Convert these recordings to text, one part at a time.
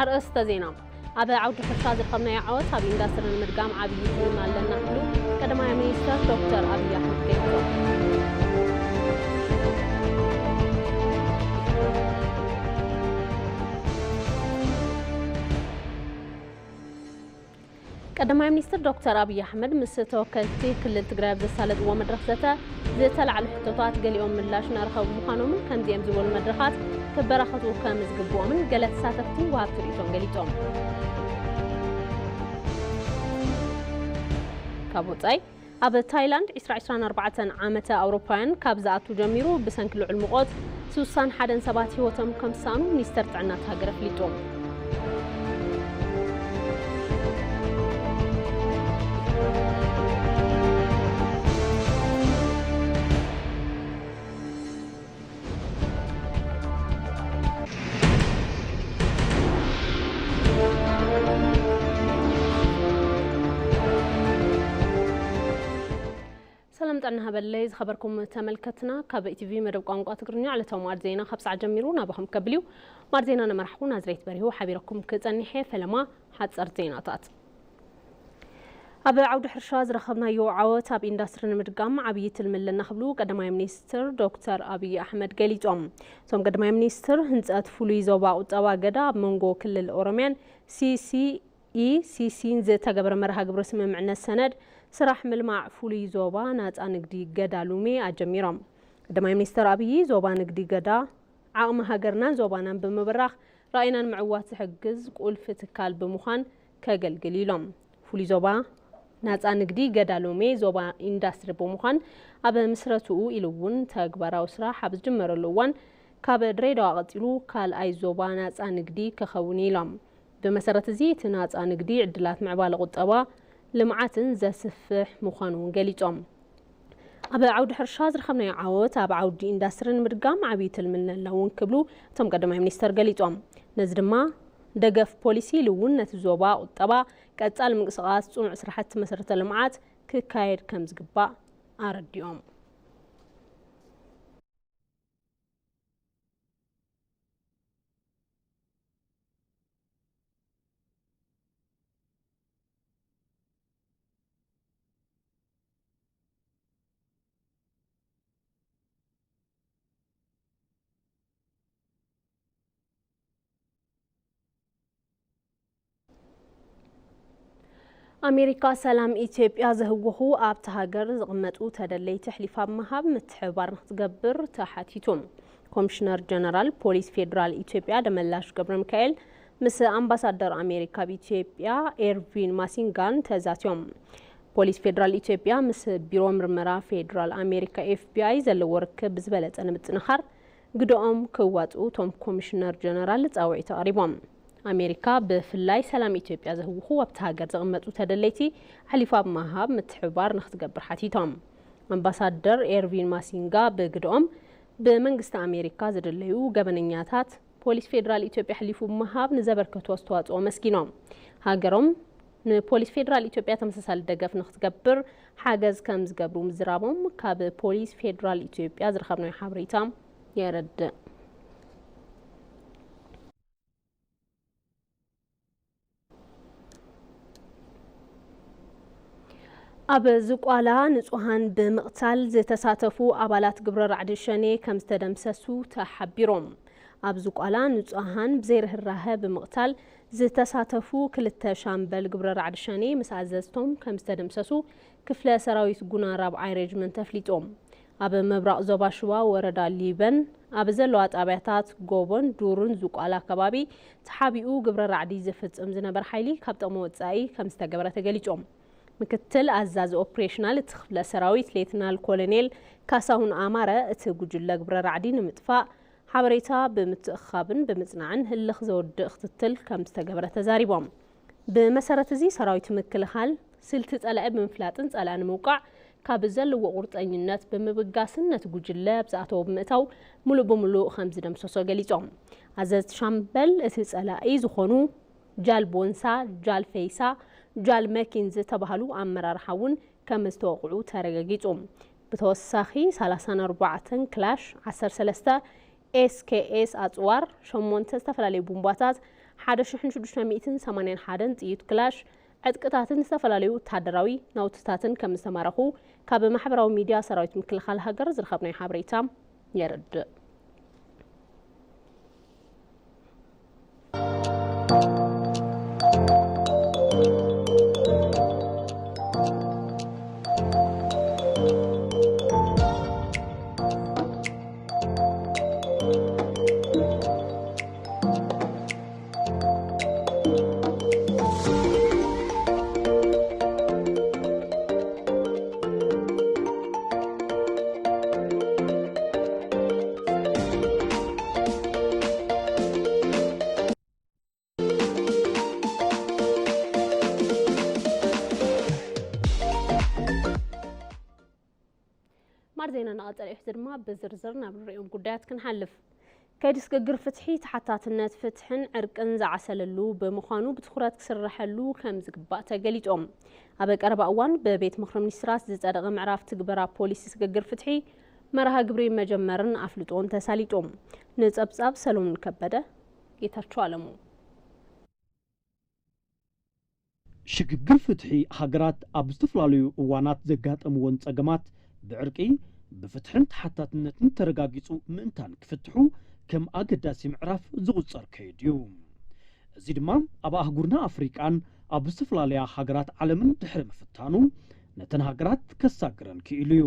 ኣርእስተ ዜና። ኣብ ዓውዲ ሕርሻ ዝረኸብናዮ ዓወት ኣብ ኢንዳስትሪ ንምድጋም ዓብዪ ትልሚ ኣለና ክብሉ ቀዳማይ ሚኒስትር ዶክተር ኣብይ ኣሕመድ ገሊጾም። ቀዳማይ ሚኒስትር ዶክተር ኣብይ ኣሕመድ ምስ ተወከልቲ ክልል ትግራይ ኣብ ዘሳለጥዎ መድረኽ ዘተ ዝተላዕሉ ሕቶታት ገሊኦም ምላሽ እናረኸቡ ምዃኖምን ከምዚኦም ዝበሉ መድረኻት ክበራኸቱ ከም ዝግብኦምን ገለ ተሳተፍቲ ወሃብቲ ርእይቶም ገሊጾም። ካብ ወጻኢ፣ ኣብ ታይላንድ ዕስራ ዕስራን ኣርባዕተን ዓመተ ኣውሮፓውያን ካብ ዝኣቱ ጀሚሩ ብሰንኪ ልዑል ሙቐት ስሳን ሓደን ሰባት ህይወቶም ከም ዝሰኣኑ ሚኒስተር ጥዕና እቲ ሃገር ኣፍሊጡ። ሰላም ጥዕና ሃበለይ ዝኸበርኩም ተመልከትና፣ ካብ ኢቲቪ መደብ ቋንቋ ትግርኛ ዕለታዊ ማዕድ ዜና ካብ ሰዓት ጀሚሩ ናባኹም ከብል እዩ። ማዕድ ዜና ነመራሕኹ ናዝሬት በሪሁ ሓቢረኩም ክጸኒሐ። ፈለማ ሓጸር ዜናታት። ኣብ ዓውዲ ሕርሻ ዝረኸብናዮ ዓወት ኣብ ኢንዳስትሪ ንምድጋም ዓብዪ ትልሚ ኣለና ክብሉ ቀዳማይ ሚኒስትር ዶክተር ኣብይ ኣሕመድ ገሊጾም። እቶም ቀዳማይ ሚኒስትር ህንጸት ፍሉይ ዞባ ቁጠባ ገዳ ኣብ መንጎ ክልል ኦሮሚያን ሲሲኢሲሲን ዝተገበረ መርሃ ግብሪ ስምምዕነት ሰነድ ስራሕ ምልማዕ ፍሉይ ዞባ ናጻ ንግዲ ገዳ ሉሜ ኣጀሚሮም። ቀዳማይ ሚኒስትር ኣብይ ዞባ ንግዲ ገዳ ዓቕሚ ሃገርናን ዞባናን ብምብራኽ ራእይናን ምዕዋት ዝሕግዝ ቁልፊ ትካል ብምዃን ከገልግል ኢሎም። ፍሉይ ዞባ ናጻ ንግዲ ገዳ ሎሜ ዞባ ኢንዳስትሪ ብምዃን ኣብ ምስረትኡ ኢሉ እውን ተግባራዊ ስራሕ ኣብ ዝጅመረሉ እዋን ካብ ድሬዳዋ ቀጺሉ ካልኣይ ዞባ ናጻ ንግዲ ክኸውን ኢሎም። ብመሰረት እዚ እቲ ናጻ ንግዲ ዕድላት ምዕባለ ቁጠባ ልምዓትን ዘስፍሕ ምዃኑ እውን ገሊጾም። ኣብ ዓውዲ ሕርሻ ዝረኸብናዮ ዓወት ኣብ ዓውዲ ኢንዳስትሪ ንምድጋም ዓብዪ ትልሚ ኣለና እውን ክብሉ እቶም ቀዳማይ ሚኒስተር ገሊጾም። ነዚ ድማ ደገፍ ፖሊሲ ኢሉ እውን ነቲ ዞባ ቁጠባ ቀጻሊ ምንቅስቓስ ጽኑዕ ስራሕቲ መሰረተ ልምዓት ክካየድ ከም ዝግባእ ኣረዲኦም። ኣሜሪካ ሰላም ኢትዮጵያ ዘህወኹ ኣብቲ ሃገር ዝቕመጡ ተደለይቲ ኣሕሊፋ ብምሃብ ምትሕብባር ንክትገብር ተሓቲቱ። ኮሚሽነር ጀነራል ፖሊስ ፌዴራል ኢትዮጵያ ደመላሽ ገብረ ሚካኤል ምስ ኣምባሳደር ኣሜሪካ ኣብ ኢትዮጵያ ኤርቪን ማሲንጋን ተዛትዮም። ፖሊስ ፌዴራል ኢትዮጵያ ምስ ቢሮ ምርመራ ፌዴራል ኣሜሪካ ኤፍቢኣይ ዘለዎ ርክብ ብዝበለጸ ንምጥንኻር ግደኦም ክዋፅኡ እቶም ኮሚሽነር ጀነራል ፃውዒት ኣቕሪቦም። ኣሜሪካ ብፍላይ ሰላም ኢትዮጵያ ዘህውኹ ኣብቲ ሃገር ዝቕመጡ ተደለይቲ ኣሕሊፋ ብምሃብ ምትሕብባር ንክትገብር ሓቲቶም። ኣምባሳደር ኤርቪን ማሲንጋ ብግደኦም ብመንግስቲ ኣሜሪካ ዝድለዩ ገበነኛታት ፖሊስ ፌዴራል ኢትዮጵያ ኣሕሊፉ ብምሃብ ንዘበርከቱ ኣስተዋፅኦ ኣመስጊኖም። ሃገሮም ንፖሊስ ፌዴራል ኢትዮጵያ ተመሳሳሊ ደገፍ ንክትገብር ሓገዝ ከም ዝገብሩ ምዝራቦም ካብ ፖሊስ ፌዴራል ኢትዮጵያ ዝረኸብናዮ ሓበሬታ የረድእ። ኣብ ዝቋላ ንጹሃን ብምቕታል ዝተሳተፉ ኣባላት ግብረ ራዕዲ ሸኔ ከም ዝተደምሰሱ ተሓቢሮም። ኣብ ዝቋላ ንጹሃን ብዘይርህራሀ ብምቕታል ዝተሳተፉ ክልተ ሻምበል ግብረ ራዕዲ ሸኔ ምስ ኣዘዝቶም ከም ዝተደምሰሱ ክፍለ ሰራዊት ጉና ራብዓይ ሬጅመንት ኣፍሊጦም። ኣብ ምብራቕ ዞባ ሽዋ ወረዳ ሊበን ኣብ ዘለዋ ጣብያታት ጎቦን ዱርን ዝቋላ ከባቢ ተሓቢኡ ግብረ ራዕዲ ዝፍጽም ዝነበረ ሓይሊ ካብ ጥቕሚ ወጻኢ ከም ዝተገበረ ተገሊጾም። ምክትል ኣዛዚ ኦፕሬሽናል እቲ ክፍለ ሰራዊት ሌትናል ኮሎኔል ካሳሁን ኣማረ፣ እቲ ጉጅለ ግብረ ራዕዲ ንምጥፋእ ሓበሬታ ብምትእኽኻብን ብምጽናዕን ህልኽ ዘወድእ ክትትል ከም ዝተገበረ ተዛሪቦም። ብመሰረት እዚ ሰራዊት ምክልኻል ስልቲ ጸላኢ ብምፍላጥን ጸላኢ ንምውቃዕ ካብ ዘለዎ ቁርጸኝነት ብምብጋስን ነቲ ጉጅለ ኣብ ዝኣተዎ ብምእታው ሙሉእ ብሙሉእ ከም ዝደምሰሶ ገሊጾም። ኣዘዝቲ ሻምበል እቲ ጸላኢ ዝኾኑ ጃል ቦንሳ፣ ጃል ፈይሳ፣ ጃል መኪን ዝተባህሉ ኣመራርሓ እውን ከም ዝተወቕዑ ተረጋጊጹ። ብተወሳኺ ሰላሳን ኣርባዕተን ክላሽ፣ ዓሰርተ ሰለስተ ኤስኬኤስ ኣጽዋር፣ ሸሞንተ ዝተፈላለዩ ቡምባታት፣ ሓደ ሽሕን ሽዱሽተ ሚእትን ሰማንያን ሓደን ጥይት ክላሽ፣ ዕጥቅታትን ዝተፈላለዩ ወተሃደራዊ ናውትታትን ከም ዝተማረኹ ካብ ማሕበራዊ ሚድያ ሰራዊት ምክልኻል ሃገር ዝረኸብናዮ ሓበሬታ የረድእ። ማር ዜና እናቐጸለ እዩ። ሕዚ ድማ ብዝርዝር ናብ ንሪኦም ጉዳያት ክንሓልፍ። ከይዲ ስግግር ፍትሒ ተሓታትነት፣ ፍትሕን ዕርቅን ዝዓሰለሉ ብምዃኑ ብትኹረት ክስረሐሉ ከም ዝግባእ ተገሊጾም። ኣብ ቀረባ እዋን ብቤት ምኽሪ ሚኒስትራት ዝጸደቐ ምዕራፍ ትግበራ ፖሊሲ ስግግር ፍትሒ መርሃ ግብሪ መጀመርን ኣፍልጦን ተሳሊጦም። ንጸብጻብ ሰሎሞን ከበደ፣ ጌታቸው ኣለሙ። ሽግግር ፍትሒ ሃገራት ኣብ ዝተፈላለዩ እዋናት ዘጋጠምዎን ጸገማት ብዕርቂ፣ ብፍትሕን ተሓታትነትን ተረጋጊጹ ምእንታን ክፍትሑ ከም ኣገዳሲ ምዕራፍ ዝቑጸር ከይዱ እዩ። እዚ ድማ ኣብ ኣህጉርና ኣፍሪቃን ኣብ ዝተፈላለያ ሃገራት ዓለምን ድሕሪ ምፍታኑ ነተን ሃገራት ከሳግረን ክኢሉ እዩ።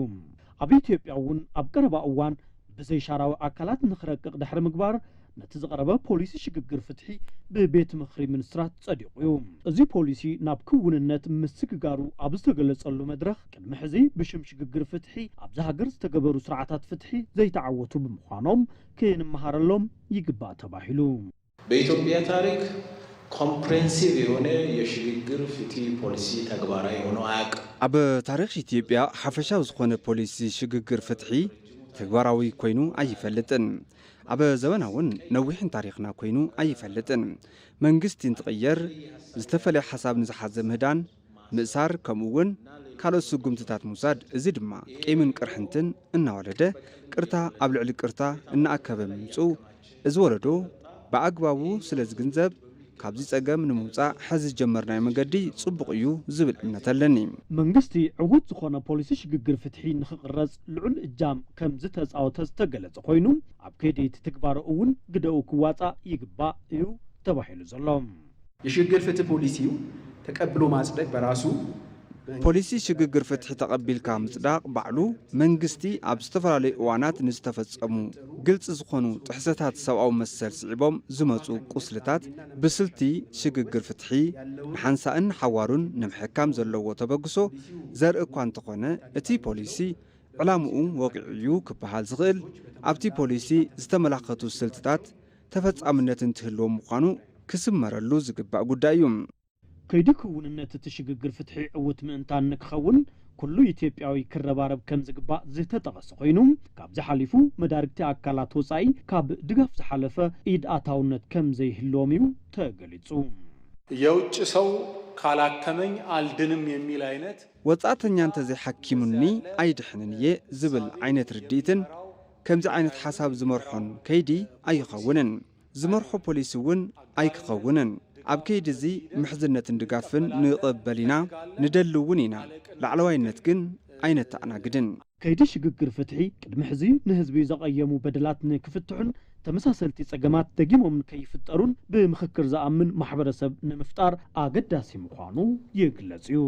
ኣብ ኢትዮጵያ እውን ኣብ ቀረባ እዋን ብዘይሻራዊ ኣካላት ንኽረቅቕ ድሕሪ ምግባር ነቲ ዝቐረበ ፖሊሲ ሽግግር ፍትሒ ብቤት ምኽሪ ሚኒስትራት ጸዲቑ እዩ። እዚ ፖሊሲ ናብ ክውንነት ምስግጋሩ ኣብ ዝተገለጸሉ መድረኽ ቅድሚ ሕዚ ብሽም ሽግግር ፍትሒ ኣብዚ ሃገር ዝተገበሩ ስርዓታት ፍትሒ ዘይተዓወቱ ብምዃኖም ክንመሃረሎም ይግባእ ተባሂሉ። በኢትዮጵያ ታሪክ ኮምፕሬንሲቭ የሆነ የሽግግር ፍትህ ፖሊሲ ተግባራዊ ሆኖ አያውቅም። ኣብ ታሪኽ ኢትዮጵያ ሓፈሻዊ ዝኾነ ፖሊሲ ሽግግር ፍትሒ ተግባራዊ ኮይኑ ኣይፈልጥን። ኣብ ዘበና እውን ነዊሕን ታሪኽና ኮይኑ ኣይፈልጥን። መንግስቲ እንትቕየር ዝተፈለየ ሓሳብ ንዝሓዘ ምህዳን፣ ምእሳር፣ ከምኡ እውን ካልኦት ስጉምትታት ምውሳድ፣ እዚ ድማ ቂምን ቅርሕንትን እናወለደ ቅርታ ኣብ ልዕሊ ቅርታ እናኣከበ ምምፅኡ፣ እዚ ወለዶ ብኣግባቡ ስለ ዝግንዘብ፣ ካብዚ ጸገም ንምውጻእ ሕዚ ዝጀመርናዮ መንገዲ ጽቡቕ እዩ ዝብል እምነት ኣለኒ። መንግስቲ ዕዉት ዝኾነ ፖሊሲ ሽግግር ፍትሒ ንኽቕረጽ ልዑል እጃም ከም ዝተጻወተ ዝተገለጸ ኮይኑ፣ ኣብ ከይዲ እቲ ትግባረ እውን ግደኡ ክዋጻእ ይግባእ እዩ ተባሂሉ ዘሎ። የሽግግር ፍትህ ፖሊሲው ተቀብሎ ማጽደቅ በራሱ ፖሊሲ ሽግግር ፍትሒ ተቐቢልካ ምጽዳቕ ባዕሉ መንግስቲ ኣብ ዝተፈላለዩ እዋናት ንዝተፈጸሙ ግልጺ ዝኾኑ ጥሕሰታት ሰብኣዊ መሰል ስዒቦም ዝመጹ ቁስልታት ብስልቲ ሽግግር ፍትሒ ንሓንሳእን ንሓዋሩን ንምሕካም ዘለዎ ተበግሶ ዘርኢ እኳ እንተኾነ፣ እቲ ፖሊሲ ዕላምኡ ወቂዑ እዩ ክበሃል ዝኽእል ኣብቲ ፖሊሲ ዝተመላኸቱ ስልትታት ተፈጻምነት እንትህልዎም ምዃኑ ክስመረሉ ዝግባእ ጉዳይ እዩ። ከይዲ ክውንነት እቲ ሽግግር ፍትሒ ዕዉት ምእንታን ንክኸውን ኩሉ ኢትዮጵያዊ ክረባረብ ከም ዝግባእ ዝተጠቐሰ ኮይኑ፣ ካብዚ ሓሊፉ መዳርግቲ ኣካላት ወጻኢ ካብ ድጋፍ ዝሓለፈ ኢድ ኣታውነት ከም ዘይህልዎም እዩ ተገሊጹ። የውጭ ሰው ካላከመኝ አልድንም የሚል አይነት ወጻእተኛ እንተዘይሓኪሙኒ ኣይድሕንን እየ ዝብል ዓይነት ርድኢትን ከምዚ ዓይነት ሓሳብ ዝመርሖን ከይዲ ኣይኸውንን። ዝመርሖ ፖሊሲ እውን ኣይክኸውንን። ኣብ ከይዲ እዚ ምሕዝነትን ድጋፍን ንቕበል ኢና፣ ንደሊ እውን ኢና። ላዕለዋይነት ግን ኣይነተኣናግድን። ከይዲ ሽግግር ፍትሒ ቅድሚ ሕዚ ንህዝቢ ዘቐየሙ በደላት ንክፍትሑን ተመሳሰልቲ ጸገማት ደጊሞም ከይፍጠሩን ብምኽክር ዝኣምን ማሕበረሰብ ንምፍጣር ኣገዳሲ ምዃኑ ይግለጽ እዩ።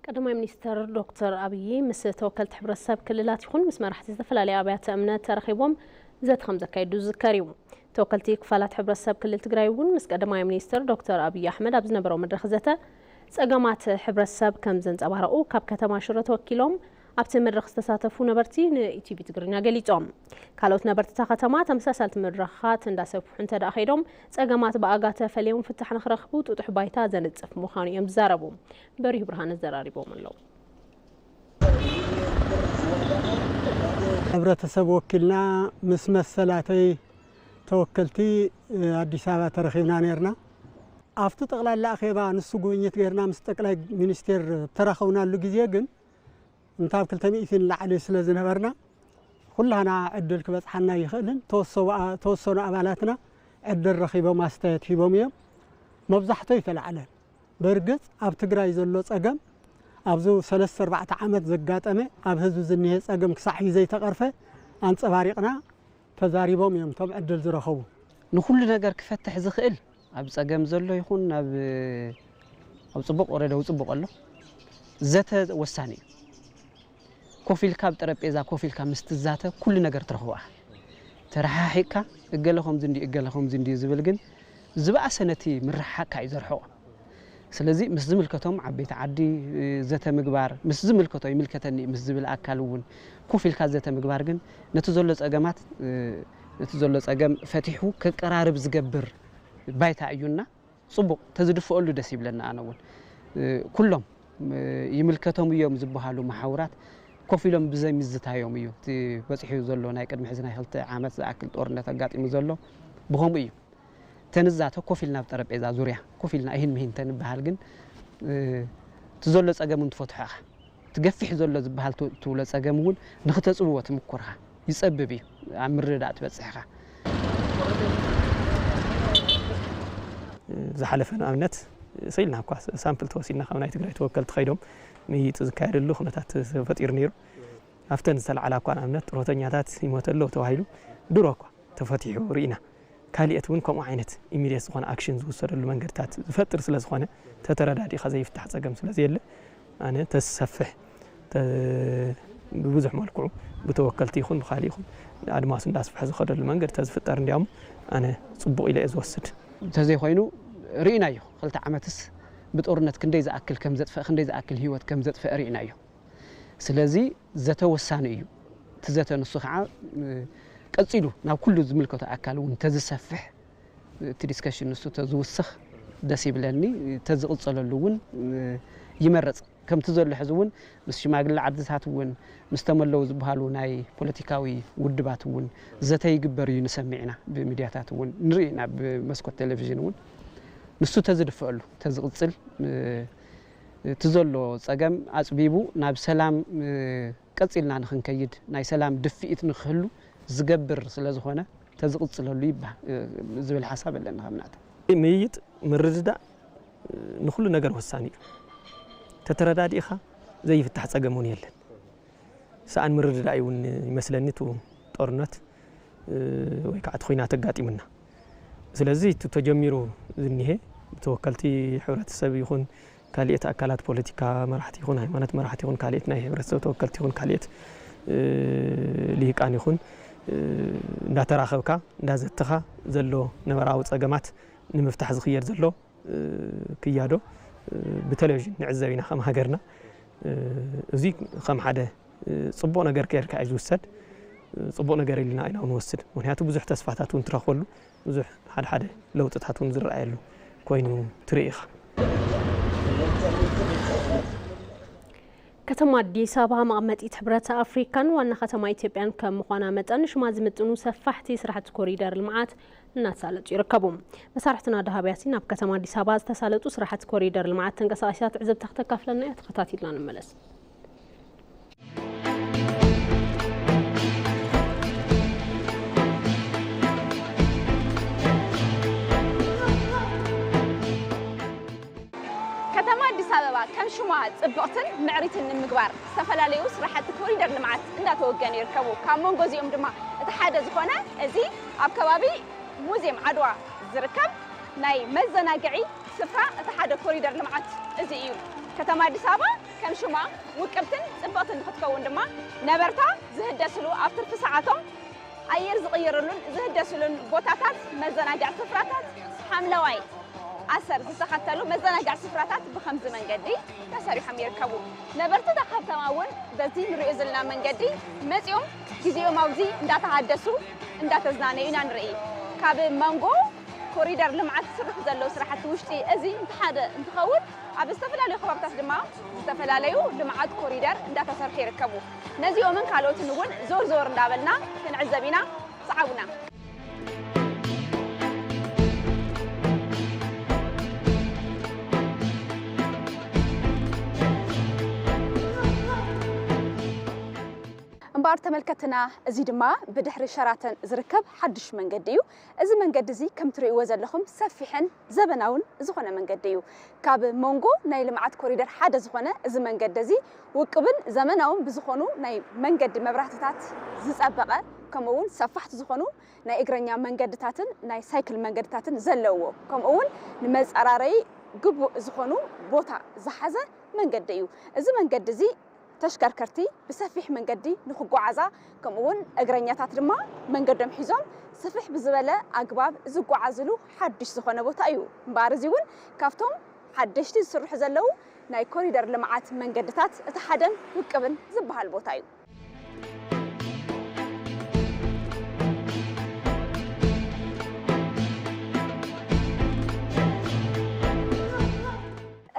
ቀዳማይ ሚኒስትር ዶክተር ኣብዪ ምስ ተወከልቲ ሕብረተሰብ ክልላት ይኹን ምስ መራሕቲ ዝተፈላለዩ ኣብያተ እምነት ተረኺቦም ዘተ ከም ዘካየዱ ዝዝከር እዩ። ተወከልቲ ክፋላት ሕብረተሰብ ክልል ትግራይ እውን ምስ ቀዳማይ ሚኒስትር ዶክተር ኣብዪ ኣሕመድ ኣብ ዝነበረው መድረኽ ዘተ ጸገማት ሕብረተሰብ ከም ዘንጸባረቑ ካብ ከተማ ሽረ ተወኪሎም ኣብቲ መድረኽ ዝተሳተፉ ነበርቲ ንኢቲቪ ትግርኛ ገሊጾም። ካልኦት ነበርቲ እታ ከተማ ተመሳሳልቲ መድረኻት እንዳሰፍሑ እንተ ደኣ ከይዶም፣ ጸገማት ብኣጋ ተፈልዮም ፍታሕ ንኽረኽቡ ጥጡሕ ባይታ ዘንጽፍ ምዃኑ እዮም ዝዛረቡ። በሪሁ ብርሃነ ዘራሪቦም ኣለዉ። ሕብረተሰብ ወኪልና ምስ መሰላተይ ተወከልቲ ኣዲስ ኣበባ ተረኺብና ነርና። ኣብቲ ጠቕላላ ኣኼባ ንሱ ጉብኝት ገይርና ምስ ጠቅላይ ሚኒስቴር ተራኸብናሉ ግዜ ግን እንታብ ክልተ ሚእቲ ንላዕሊ ስለ ዝነበርና፣ ኩላህና ዕድል ክበጽሓና ይኽእልን ተወሰቡ-፣ ተወሰኑ ኣባላትና ዕድል ረኺቦም ኣስተያየት ሂቦም እዮም። መብዛሕትኡ ኣይተላዕለን። ብርግጽ ኣብ ትግራይ ዘሎ ጸገም ኣብዚ ሰለስተ ኣርባዕተ ዓመት ዘጋጠመ ኣብ ህዝቢ ዝኒሀ ጸገም ክሳዕ እዩ ዘይተቐርፈ ኣንጸባሪቕና ተዛሪቦም እዮም እቶም ዕድል ዝረኸቡ። ንኹሉ ነገር ክፈትሕ ዝኽእል ኣብ ጸገም ዘሎ ይኹን ኣብ ኣብ ጽቡቕ ወረደው ጽቡቕ ኣሎ። ዘተ ወሳኒ እዩ። ኮፍ ኢልካ ኣብ ጠረጴዛ ኮፍ ኢልካ ምስ ትዛተ ኩሉ ነገር ትረኽቦ ኢኻ። ተረሓሒቕካ እገለ ከምዚ እንዲ እገለ ከምዚ እንዲ ዝብል ግን ዝበኣሰ ነቲ ምርሕሓቕካ እዩ ዘርሕቖ። ስለዚ ምስ ዝምልከቶም ዓበይቲ ዓዲ ዘተ ምግባር፣ ምስ ዝምልከቶ ይምልከተኒ ምስ ዝብል ኣካል እውን ኮፍ ኢልካ ዘተ ምግባር ግን ነቲ ዘሎ ጸገማት ነቲ ዘሎ ጸገም ፈቲሑ ከቀራርብ ዝገብር ባይታ እዩና ጽቡቕ ተዝድፍኦሉ ደስ ይብለና። ኣነ እውን ኩሎም ይምልከቶም እዮም ዝበሃሉ መሓውራት ኮፍ ኢሎም ብዘይ ምዝታዮም እዩ እቲ በፂሑ ዘሎ ናይ ቅድሚ ሕዚ ናይ ክልተ ዓመት ዝኣክል ጦርነት ኣጋጢሙ ዘሎ ብኸምኡ እዩ። ተንዛተ ኮፍ ኢልና ኣብ ጠረጴዛ ዙርያ ኮፍ ኢልና ይህን ምሂን ተንበሃል ግን እቲ ዘሎ ፀገም እንትፈትሖ ኢኻ እቲ ገፊሕ ዘሎ ዝበሃል ትብሎ ጸገም እውን ንኽተጽብቦ ትምኩርኻ ይጸብብ እዩ ኣብ ምርዳእ ትበጽሕኻ። ዝሓለፈ ንኣብነት ስኢልና እኳ ሳምፕል ተወሲድና ካብ ናይ ትግራይ ተወከልቲ ከይዶም ምይይጥ ዝካየደሉ ኩነታት ተፈጢሩ ነይሩ። ኣብተን ዝተለዓላ እኳ ንኣብነት ጥሮተኛታት ይሞተ ኣለዉ ተባሂሉ ድሮ እኳ ተፈቲሑ ርኢና። ካሊኤት እውን ከምኡ ዓይነት ኢሚድየት ዝኾነ ኣክሽን ዝውሰደሉ መንገድታት ዝፈጥር ስለ ዝኾነ ተተረዳዲእኻ ዘይፍታሕ ፀገም ስለ ዘየለ ኣነ ተዝሰፍሕ ብብዙሕ መልክዑ ብተወከልቲ ይኹን ብካሊእ ይኹን ኣድማሱ እንዳስፍሐ ዝኸደሉ መንገድ ተዝፍጠር እንዲያውም ኣነ ፅቡቕ ኢለ እየ ዝወስድ። እንተዘይኮይኑ ርኢናዮ ክልተ ዓመትስ ብጦርነት ክንደይ ዝኣክል ከም ዘጥፈእ ክንደይ ዝኣክል ህይወት ከም ዘጥፈእ ርኢናዮ። ስለዚ ዘተ ወሳኒ እዩ። እቲ ዘተ ንሱ ከዓ ቀፂሉ ናብ ኩሉ ዝምልከቶ ኣካል እውን ተዝሰፍሕ እቲ ዲስከሽን ንሱ ተዝውስኽ ደስ ይብለኒ። ተዝቕፀለሉ እውን ይመረፅ። ከምቲ ዘሎ ሕዚ እውን ምስ ሽማግለ ዓድታት እውን ምስ ተመለዉ ዝበሃሉ ናይ ፖለቲካዊ ውድባት እውን ዘተ ይግበር እዩ ንሰምዕ ኢና። ብሚድያታት እውን ንርኢ ኢና ብመስኮት ቴሌቪዥን እውን ንሱ ተዝድፈአሉ ተዝቕፅል እቲ ዘሎ ፀገም ኣፅቢቡ ናብ ሰላም ቀፂልና ንክንከይድ ናይ ሰላም ድፍኢት ንክህሉ ዝገብር ስለዝኾነ ተዝቕፅለሉ ይበሃል ዝብል ሓሳብ ኣለኒ። ከምናተ ምይይጥ ምርድዳእ ንኩሉ ነገር ወሳኒ እዩ። ተተረዳዲእኻ ዘይፍታሕ ፀገም እውን የለን። ሰኣን ምርድዳእ እውን ይመስለኒ እቲ ጦርነት ወይ ከዓ እቲ ኩናት ኣጋጢሙና። ስለዚ እቲ ተጀሚሩ ዝኒሀ ብተወከልቲ ሕብረተሰብ ይኹን ካልኦት ኣካላት ፖለቲካ መራሕቲ ይኹን ሃይማኖት መራሕቲ ይኹን ካልኦት ናይ ሕብረተሰብ ተወከልቲ ይኹን ካልኦት ልሂቃን ይኹን እንዳተራኸብካ እንዳዘተኻ ዘሎ ነበራዊ ፀገማት ንምፍታሕ ዝኽየድ ዘሎ ክያዶ ብቴሌቪዥን ንዕዘብ ኢና ከም ሃገርና። እዚ ከም ሓደ ፅቡቕ ነገር ከይርካ እዩ ዝውሰድ። ፅቡቕ ነገር ኢልና ኢና ንወስድ። ምክንያቱ ብዙሕ ተስፋታት እውን ትረኽበሉ፣ ብዙሕ ሓደ ሓደ ለውጥታት እውን ዝረኣየሉ ኮይኑ ትርኢ ኢኻ። ከተማ ኣዲስ ኣበባ መቐመጢት ሕብረት ኣፍሪካን ዋና ከተማ ኢትዮጵያን ከም ምዃና መጠን ሽማ ዝምጥኑ ሰፋሕቲ ስራሕቲ ኮሪደር ልምዓት እናተሳለጡ ይርከቡ። መሳርሕትና ዳሃብ ያሲን ኣብ ከተማ ኣዲስ ኣበባ ዝተሳለጡ ስራሕቲ ኮሪደር ልምዓት ተንቀሳቒሳ ትዕዝብታ ክተካፍለና እያ። ተኸታቲልና ንመለስ። ከተማ ኣዲስ ኣበባ ከም ሽማ ጽብቕትን ምዕሪትን ንምግባር ዝተፈላለዩ ስራሕቲ ኮሪደር ልምዓት እንዳተወገኑ ይርከቡ። ካብ መንጎ እዚኦም ድማ እቲ ሓደ ዝኾነ እዚ ኣብ ከባቢ ሙዚየም ዓድዋ ዝርከብ ናይ መዘናግዒ ስፍራ እቲ ሓደ ኮሪደር ልምዓት እዚ እዩ። ከተማ ኣዲስ ኣበባ ከም ሽማ ውቅብትን ጽብቕትን ንክትከውን ድማ ነበርታ ዝህደስሉ ኣብ ትርፊ ሰዓቶም ኣየር ዝቕየረሉን ዝህደስሉን ቦታታት መዘናግዒ ስፍራታት ሓምለዋይ ኣሰር ዝተኸተሉ መዘናግዒ ስፍራታት ብኸምዚ መንገዲ ተሰሪሖም ይርከቡ። ነበርቲ እታ ከተማ እውን በዚ ንሪኦ ዘለና መንገዲ መፂኦም ግዜኦም ኣብዚ እንዳተሃደሱ እንዳተዝናነዩ ኢና ንርኢ። ካብ መንጎ ኮሪደር ልምዓት ዝስርሑ ዘለዉ ስራሕቲ ውሽጢ እዚ እንተሓደ እንትኸውን ኣብ ዝተፈላለዩ ከባብታት ድማ ዝተፈላለዩ ልምዓት ኮሪደር እንዳተሰርሑ ይርከቡ። ነዚኦምን ካልኦትን እውን ዞር ዞር እንዳበልና ክንዕዘብ ኢና። ሰዓቡና። ባር ተመልከትና፣ እዚ ድማ ብድሕሪ ሸራተን ዝርከብ ሓድሽ መንገዲ እዩ። እዚ መንገዲ እዚ ከም ትርእይዎ ዘለኹም ሰፊሕን ዘበናውን ዝኾነ መንገዲ እዩ። ካብ መንጎ ናይ ልምዓት ኮሪደር ሓደ ዝኾነ እዚ መንገዲ እዚ ውቅብን ዘመናውን ብዝኾኑ ናይ መንገዲ መብራህትታት ዝጸበቐ፣ ከምኡ እውን ሰፋሕቲ ዝኾኑ ናይ እግረኛ መንገድታትን ናይ ሳይክል መንገድታትን ዘለዎ፣ ከምኡ እውን ንመጸራረይ ግቡእ ዝኾኑ ቦታ ዝሓዘ መንገዲ እዩ። እዚ መንገዲ እዚ ተሽከርከርቲ ብሰፊሕ መንገዲ ንክጓዓዛ፣ ከምኡ እውን እግረኛታት ድማ መንገዶም ሒዞም ስፍሕ ብዝበለ ኣግባብ ዝጓዓዝሉ ሓድሽ ዝኾነ ቦታ እዩ። እምበኣር እዚ እውን ካብቶም ሓደሽቲ ዝስርሑ ዘለዉ ናይ ኮሪደር ልምዓት መንገድታት እቲ ሓደን ውቅብን ዝበሃል ቦታ እዩ።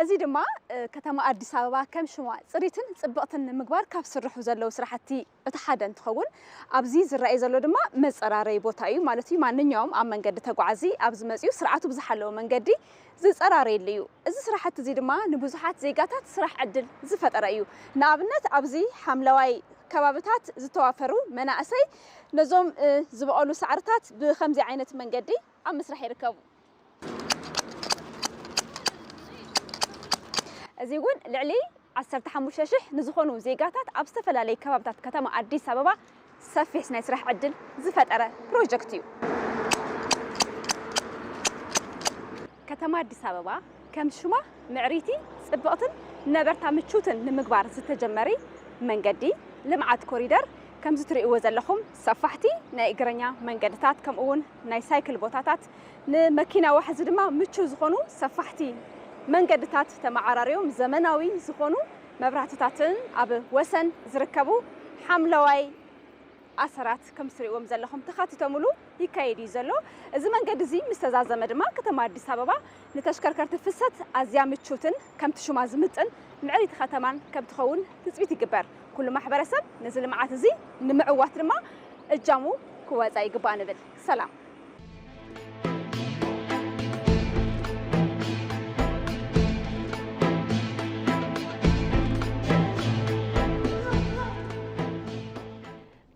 እዚ ድማ፣ እ፣ ከተማ ኣዲስ ኣበባ ከም ሽማ ጽሪትን ጽብቕትን ንምግባር ካብ ዝስርሑ ዘለዉ ስራሕቲ እቲ ሓደ እንትኸውን፣ ኣብዚ ዝረኣይ ዘሎ ድማ መጸራረይ ቦታ እዩ ማለት እዩ። ማንኛውም ኣብ መንገዲ ተጓዓዚ ኣብዚ መጺኡ ስርዓቱ ብዝሓለወ መንገዲ ዝጸራረየሉ እዩ። እዚ ስራሕቲ እዚ ድማ ንብዙሓት ዜጋታት ስራሕ ዕድል ዝፈጠረ እዩ። ንኣብነት ኣብዚ ሓምለዋይ ከባብታት ዝተዋፈሩ መናእሰይ ነዞም፣ እ፣ ዝበቐሉ ሳዕርታት ብኸምዚ ዓይነት መንገዲ ኣብ ምስራሕ ይርከቡ። እዚ እውን ልዕሊ ዓሰርተ ሓሙሽተ ሽሕ ንዝኾኑ ዜጋታት ኣብ ዝተፈላለዩ ከባብታት ከተማ ኣዲስ ኣበባ ሰፊሕ ናይ ስራሕ ዕድል ዝፈጠረ ፕሮጀክት እዩ። ከተማ ኣዲስ ኣበባ ከም ሽማ ምዕሪቲ፣ ጽብቕትን ነበርታ ምቹትን ንምግባር ዝተጀመረ መንገዲ ልምዓት ኮሪደር፣ ከምዚ ትርእይዎ ዘለኹም ሰፋሕቲ ናይ እግረኛ መንገድታት፣ ከምኡ እውን ናይ ሳይክል ቦታታት፣ ንመኪና ዋሕዚ ድማ ምቹ ዝኾኑ ሰፋሕቲ መንገድታት ተመዓራርዮም፣ ዘመናዊ ዝኾኑ መብራህትታትን ኣብ ወሰን ዝርከቡ ሓምለዋይ ኣሰራት ከም ትርእይዎም ዘለኹም ተኻቲቶምሉ ይካየድ እዩ ዘሎ። እዚ መንገዲ እዚ ምስ ተዛዘመ ድማ ከተማ ኣዲስ ኣበባ ንተሽከርከርቲ ፍሰት ኣዝያ ምቹትን ከምቲ ሽማ ዝምጥን ምዕሪቲ ከተማን ከም ትኸውን ትጽቢት ይግበር። ኩሉ ማሕበረሰብ ነዚ ልምዓት እዚ ንምዕዋት ድማ እጃሙ ክወጻ ይግባእ ንብል። ሰላም።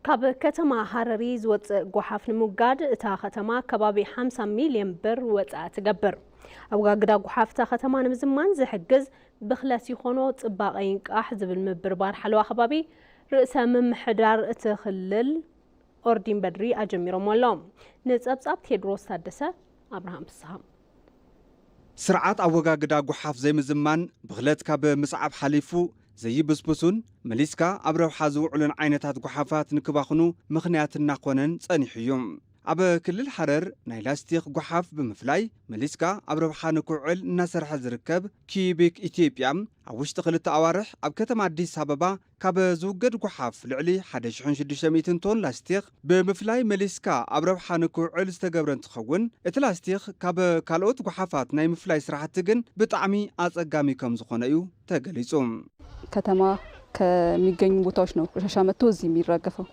ካብ ከተማ ሃረሪ ዝወጽእ ጓሓፍ ንምውጋድ እታ ከተማ ከባቢ ሓምሳ ሚልዮን ብር ወጻኢ ትገብር። ኣወጋግዳ ጓሓፍ እታ ከተማ ንምዝማን ዝሕግዝ ብኽለት ይኾኖ ጽባቐ ይንቃሕ ዝብል ምብርባር ሓለዋ ከባቢ ርእሰ ምምሕዳር እቲ ክልል ኦርዲን በድሪ ኣጀሚሮሞ ኣለዉ። ንጸብጻብ ቴድሮስ ታደሰ፣ ኣብርሃም ፍስሃ። ስርዓት ኣወጋግዳ ጓሓፍ ዘይምዝማን ብኽለት ካብ ምስዓብ ሓሊፉ ዘይብስብሱን መሊስካ ኣብ ረብሓ ዝውዕሉን ዓይነታት ጓሓፋት ንክባኽኑ ምኽንያት እናኾነን ጸኒሑ እዩ። ኣብ ክልል ሓረር ናይ ላስቲክ ጓሓፍ ብምፍላይ መሊስካ ኣብ ረብሓ ንክውዕል እናሰርሐ ዝርከብ ኪዩቢክ ኢትዮጵያ ኣብ ውሽጢ ክልተ ኣዋርሕ ኣብ ከተማ ኣዲስ ኣበባ ካብ ዝውገድ ጓሓፍ ልዕሊ ሓደ ሽሕን ሽዱሽተ ሚእትን ቶን ላስቲክ ብምፍላይ መሊስካ ኣብ ረብሓ ንክውዕል ዝተገብረ እንትኸውን፣ እቲ ላስቲክ ካብ ካልኦት ጓሓፋት ናይ ምፍላይ ስራሕቲ ግን ብጣዕሚ ኣጸጋሚ ከም ዝኾነ እዩ ተገሊጹ። ከተማ ከሚገኙ ቦታዎች ነው ቆሻሻ መጥቶ እዚህ የሚራገፈው።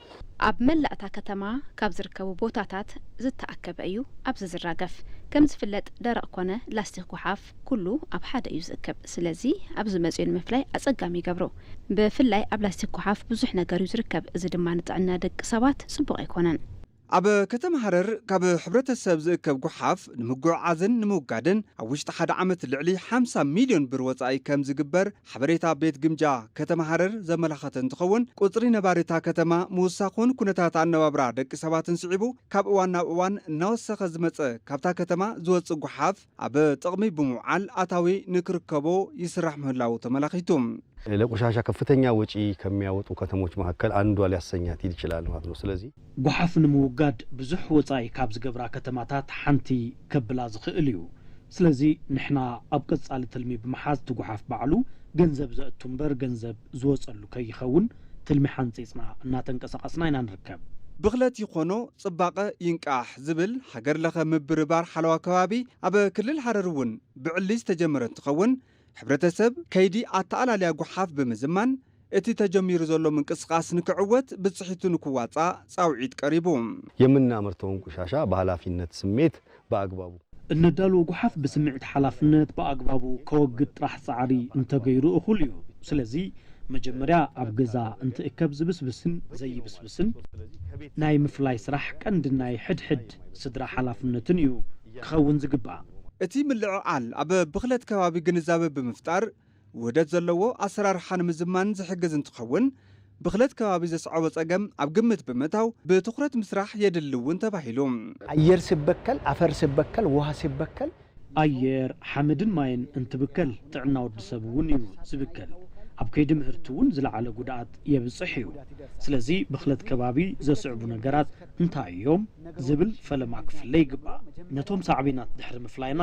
ኣብ መላእ እታ ከተማ ካብ ዝርከቡ ቦታታት ዝተኣከበ እዩ ኣብዚ ዝራገፍ። ከም ዝፍለጥ ደረቕ ኮነ ላስቲክ ጓሓፍ ኩሉ ኣብ ሓደ እዩ ዝእከብ። ስለዚ ኣብዚ መጺኡ ንምፍላይ ኣጸጋሚ ይገብሮ። ብፍላይ ኣብ ላስቲክ ጓሓፍ ብዙሕ ነገር እዩ ዝርከብ። እዚ ድማ ንጥዕና ደቂ ሰባት ጽቡቕ ኣይኮነን። ኣብ ከተማ ሃረር ካብ ሕብረተሰብ ዝእከብ ጓሓፍ ንምጉዕዓዝን ንምውጋድን ኣብ ውሽጢ ሓደ ዓመት ልዕሊ ሓምሳ ሚልዮን ብር ወጻኢ ከም ዝግበር ሓበሬታ ቤት ግምጃ ከተማ ሃረር ዘመላኸተ እንትኸውን፣ ቁጽሪ ነባሪ እታ ከተማ ምውሳኹን ኩነታት ኣነባብራ ደቂ ሰባትን ስዒቡ ካብ እዋን ናብ እዋን እናወሰኸ ዝመጸ ካብታ ከተማ ዝወጽእ ጓሓፍ ኣብ ጥቕሚ ብምውዓል ኣታዊ ንክርከቦ ይስራሕ ምህላዉ ተመላኺቱ። ለቆሻሻ ከፍተኛ ወጪ ከሚያወጡ ከተሞች መካከል አንዷ ሊያሰኛት ይችላል ማለት ነው። ስለዚህ ጓሓፍ ንምውጋድ ብዙሕ ወጻኢ ካብ ዝገብራ ከተማታት ሓንቲ ከብላ ዝኽእል እዩ። ስለዚ ንሕና ኣብ ቀጻሊ ትልሚ ብምሓዝ እቲ ጓሓፍ ባዕሉ ገንዘብ ዘእቱ እምበር ገንዘብ ዝወጸሉ ከይኸውን ትልሚ ሓንጺጽና እናተንቀሳቐስና ኢና ንርከብ። ብኽለት ይኾኖ ጽባቐ ይንቃሕ ዝብል ሃገር ለኸ ምብርባር ሓለዋ ከባቢ ኣብ ክልል ሃረር እውን ብዕሊ ዝተጀመረ እንትኸውን፣ ሕብረተሰብ ከይዲ ኣተኣላልያ ጓሓፍ ብምዝማን እቲ ተጀሚሩ ዘሎ ምንቅስቓስ ንክዕወት ብፅሒቱ ንክዋፃእ ፃውዒት ቀሪቡ። የምናመርተውን ቆሻሻ በኃላፊነት ስሜት በአግባቡ እነዳልዎ ጓሓፍ ብስምዒት ሓላፍነት ብኣግባቡ ከወግድ ጥራሕ ጻዕሪ እንተገይሩ እኹል እዩ። ስለዚ መጀመርያ ኣብ ገዛ እንትእከብ ዝብስብስን ዘይብስብስን ናይ ምፍላይ ስራሕ ቀንዲ ናይ ሕድሕድ ስድራ ሓላፍነትን እዩ ክኸውን ዝግባእ። እቲ ምልዕዓል ኣብ ብኽለት ከባቢ ግንዛበ ብምፍጣር ውህደት ዘለዎ ኣሰራርሓ ንምዝማን ዝሕግዝ እንትኸውን፣ ብኽለት ከባቢ ዘስዐቦ ጸገም ኣብ ግምት ብምእታው ብትኹረት ምስራሕ የድሊ እውን ተባሂሉ። ኣየር ሲበከል፣ ኣፈር ሲበከል፣ ውሃ ሲበከል ኣየር፣ ሓመድን ማይን እንትብከል ጥዕና ወዲ ሰብ እውን እዩ ዝብከል። ኣብ ከይዲ ምህርቲ እውን ዝለዓለ ጉድኣት የብፅሕ እዩ። ስለዚ ብኽለት ከባቢ ዘስዕቡ ነገራት እንታይ እዮም ዝብል ፈለማ ክፍለ ይግባእ። ነቶም ሳዕቤናት ድሕሪ ምፍላይና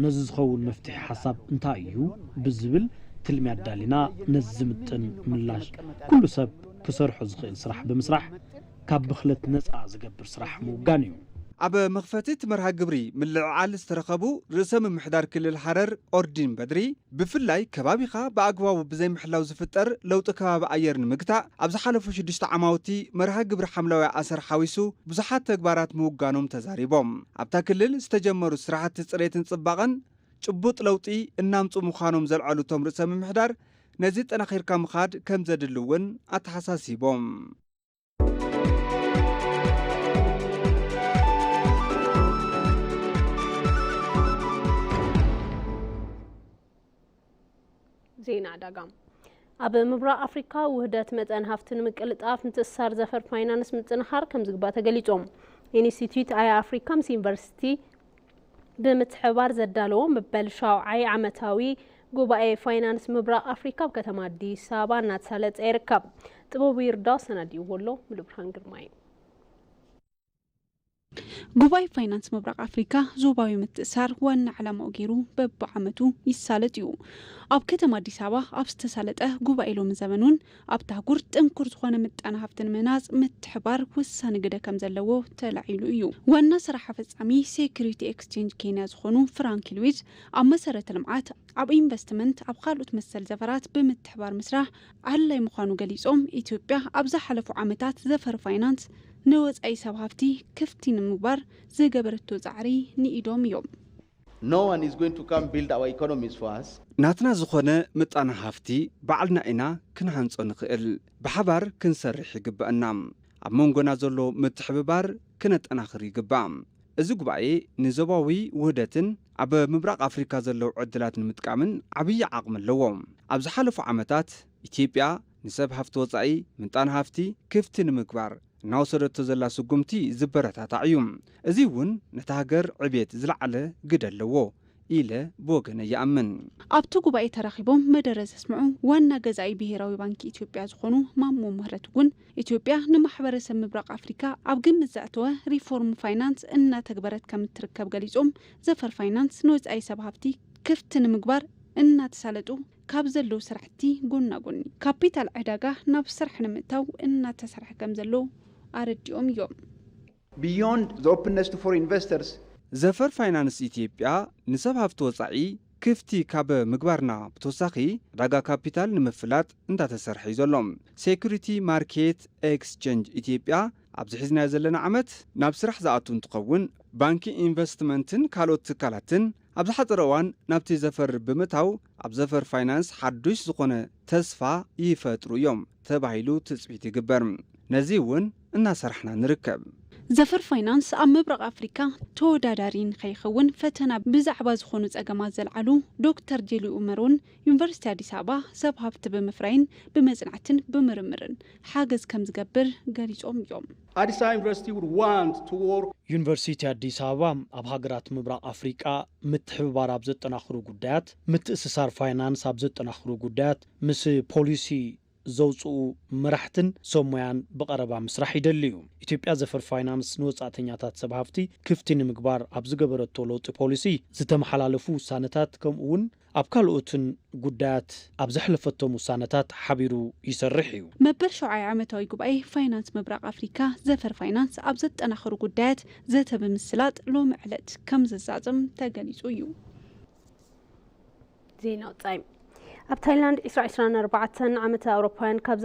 ነዚ ዝኸውን መፍትሒ ሓሳብ እንታይ እዩ ብዝብል ትልሚ ኣዳሊና ነዚ ዝምጥን ምላሽ ኩሉ ሰብ ክሰርሖ ዝኽእል ስራሕ ብምስራሕ ካብ ብኽለት ነፃ ዝገብር ስራሕ ምውጋን እዩ። ኣብ መኽፈቲ እቲ መርሃ ግብሪ ምልዕዓል ዝተረኸቡ ርእሰ ምምሕዳር ክልል ሃረር ኦርዲን በድሪ፣ ብፍላይ ከባቢኻ ብኣግባቡ ብዘይምሕላው ዝፍጠር ለውጢ ከባቢ ኣየር ንምግታእ ኣብ ዝሓለፉ ሽዱሽተ ዓማውቲ መርሃ ግብሪ ሓምለዋይ ኣሰር ሓዊሱ ብዙሓት ተግባራት ምውጋኖም ተዛሪቦም። ኣብታ ክልል ዝተጀመሩ ስራሕቲ ፅሬትን ፅባቐን ጭቡጥ ለውጢ እናምፁ ምዃኖም ዘልዐሉ እቶም ርእሰ ምምሕዳር፣ ነዚ ጠናኺርካ ምኻድ ከም ዘድሊ እውን ኣተሓሳሲቦም። ዜና ዕዳጋ። ኣብ ምብራቕ ኣፍሪካ ውህደት መጠን ሃፍቲ ንምቅልጣፍ ምትእስሳር ዘፈር ፋይናንስ ምጥንኻር ከም ዝግባእ ተገሊጾም። ኢንስቲትዩት ኣያ ኣፍሪካ ምስ ዩኒቨርሲቲ ብምትሕብባር ዘዳለዎ መበል ሻውዓይ ዓመታዊ ጉባኤ ፋይናንስ ምብራቕ ኣፍሪካ ኣብ ከተማ ኣዲስ ኣበባ እናተሳለጠ ይርከብ። ጥበቡ ይርዳው ሰናዲእዎ ኣሎ፣ ሙሉብርሃን ግርማይ። ጉባኤ ፋይናንስ ምብራቕ ኣፍሪካ ዞባዊ ምትእሳር ዋና ዕላማኡ ገይሩ በብዓመቱ ይሳለጥ እዩ። ኣብ ከተማ ኣዲስ ኣበባ ኣብ ዝተሳለጠ ጉባኤ ሎሚ ዘበን እውን ኣብታ ኣህጉር ጥንኩር ዝኾነ ምጣነ ሃፍቲ ንምህናፅ ምትሕባር ወሳኒ ግደ ከም ዘለዎ ተላዒሉ እዩ። ዋና ስራሕ ኣፈፃሚ ሴኩሪቲ ኤክስቼንጅ ኬንያ ዝኾኑ ፍራንኪ ሉዊዝ ኣብ መሰረተ ልምዓት፣ ኣብ ኢንቨስትመንት፣ ኣብ ካልኦት መሰል ዘፈራት ብምትሕባር ምስራሕ ኣድላይ ምዃኑ ገሊፆም፣ ኢትዮጵያ ኣብ ዝሓለፉ ዓመታት ዘፈር ፋይናንስ ንወፃኢ ሰብ ሃፍቲ ክፍቲ ንምግባር ዝገበረቶ ፃዕሪ ንኢዶም እዮም። No one is going to come build our economies for us. ናትና ዝኾነ ምጣነ ሃፍቲ ባዕልና ኢና ክንሃንጾ ንኽእል። ብሓባር ክንሰርሕ ይግበኣና። ኣብ መንጎና ዘሎ ምትሕብባር ክነጠናኽር ይግባእ። እዚ ጉባኤ ንዞባዊ ውህደትን ኣብ ምብራቕ ኣፍሪካ ዘለዉ ዕድላት ንምጥቃምን ዓብዪ ዓቕሚ ኣለዎ። ኣብ ዝሓለፉ ዓመታት ኢትዮጵያ ንሰብ ሃፍቲ ወጻኢ ምጣነ ሃፍቲ ክፍቲ ንምግባር እናወሰደቶ ዘላ ስጉምቲ ዝበረታታዕ እዩ። እዚ እውን ነታ ሃገር ዕብየት ዝለዓለ ግደ ኣለዎ ኢለ ብወገነይ ይኣምን። ኣብቲ ጉባኤ ተረኺቦም መደረ ዘስምዑ ዋና ገዛኢ ብሄራዊ ባንኪ ኢትዮጵያ ዝኾኑ ማሞ ምህረት እውን ኢትዮጵያ ንማሕበረሰብ ምብራቕ ኣፍሪካ ኣብ ግምት ዘእተወ ሪፎርም ፋይናንስ እናተግበረት ከም እትርከብ ገሊፆም፣ ዘፈር ፋይናንስ ንወፃኢ ሰብ ሃፍቲ ክፍቲ ንምግባር እናተሳለጡ ካብ ዘለዉ ስራሕቲ ጎና ጎኒ ካፒታል ዕዳጋ ናብ ስራሕ ንምእታው እናተሰርሐ ከም ዘሎ ኣረዲኦም እዮም። Beyond the openness to foreign investors, ዘፈር ፋይናንስ ኢትዮጵያ ንሰብ ሃፍቲ ወፃኢ ክፍቲ ካብ ምግባርና ብተወሳኺ ዕዳጋ ካፒታል ንምፍላጥ እንዳተሰርሐ እዩ ዘሎ። ሴኩሪቲ ማርኬት ኤክስቼንጅ ኢትዮጵያ ኣብዚ ሒዝናዮ ዘለና ዓመት ናብ ስራሕ ዝኣቱ እንትኸውን፣ ባንኪ ኢንቨስትመንትን ካልኦት ትካላትን ኣብ ዝሓፀረ እዋን ናብቲ ዘፈር ብምእታው ኣብ ዘፈር ፋይናንስ ሓዱሽ ዝኾነ ተስፋ ይፈጥሩ እዮም ተባሂሉ ትፅቢት ይግበር። ነዚ እውን እናሰራሕና ንርከብ። ዘፈር ፋይናንስ ኣብ ምብራቕ ኣፍሪካ ተወዳዳሪ ንኸይኸውን ፈተና ብዛዕባ ዝኾኑ ፀገማት ዘልዓሉ ዶክተር ጄሊ ኡመር እውን ዩኒቨርሲቲ ኣዲስ ኣበባ ሰብ ሃፍቲ ብምፍራይን ብመፅናዕትን ብምርምርን ሓገዝ ከም ዝገብር ገሊፆም እዮም። Addis Ababa University would want to work. ዩኒቨርሲቲ ኣዲስ ኣበባ ኣብ ሃገራት ምብራቕ ኣፍሪቃ ምትሕብባር ኣብ ዘጠናኽሩ ጉዳያት፣ ምትእስሳር ፋይናንስ ኣብ ዘጠናኽሩ ጉዳያት ምስ ፖሊሲ ዘውፅኡ መራሕትን ሰብ ሞያን ብቐረባ ምስራሕ ይደሊ እዩ። ኢትዮጵያ ዘፈር ፋይናንስ ንወፃእተኛታት ሰብ ሃፍቲ ክፍቲ ንምግባር ኣብ ዝገበረቶ ለውጢ ፖሊሲ ዝተመሓላለፉ ውሳነታት ከምኡ እውን ኣብ ካልኦትን ጉዳያት ኣብ ዘሕለፈቶም ውሳነታት ሓቢሩ ይሰርሕ እዩ። መበል ሸውዓይ ዓመታዊ ጉባኤ ፋይናንስ ምብራቕ ኣፍሪካ ዘፈር ፋይናንስ ኣብ ዘጠናኽሩ ጉዳያት ዘተ ብምስላጥ ሎሚ ዕለት ከም ዘዛዘም ተገሊፁ እዩ። ዜና ወፃኢ። ኣብ ታይላንድ ዕስራ ዕስራን ኣርባዕተን ዓመተ ኣውሮፓውያን ካብ